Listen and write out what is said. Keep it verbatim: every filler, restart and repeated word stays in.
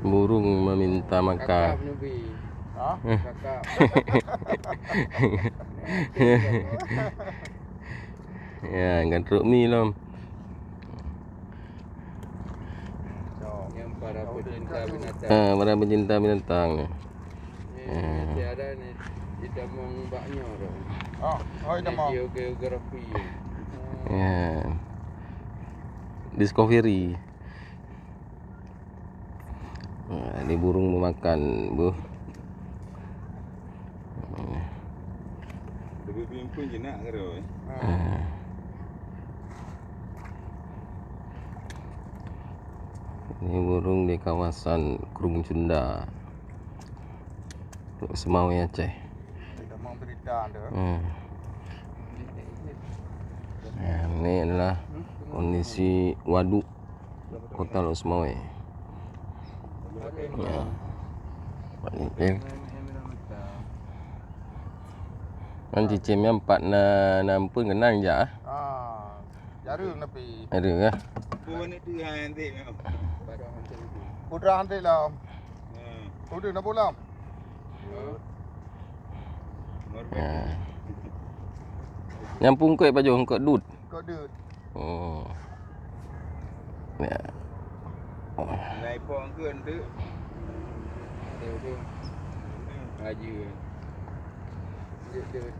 Burung meminta makan. Kakak menyubi. Ha? Kakak. Ya, ngon trok mi lom. Yang para pecinta binatang. Ah, para pecinta binatang ni. Ni, ah, ni tiada ni, ditamong bak nyoe tu. Oh, oh, ditamong. Ni geografi. Ya. Discovery. Ha, ni burung meumakan, boh. Lebih pimpin je nak kira, eh. Ha. Ni burung di kawasan Krueng Cunda, Lhokseumawe, Aceh. Ada mau berita anda. Hmm. Ya, ni adalah kondisi waduk Kota Lhokseumawe. Ya. Pak Nipil. Kan cicém nyan pat na, na ampun keunan jak, ah. Ah, jareueng tapi. Ada kah? Putra nanti lah. Hmm. Udah nak pulang. Ya. Nyang pungkot pajoh, pungkot dut. Pungkot dut. Oh. Ya. Lai pok engkeun tu. Laju. Dut, dut.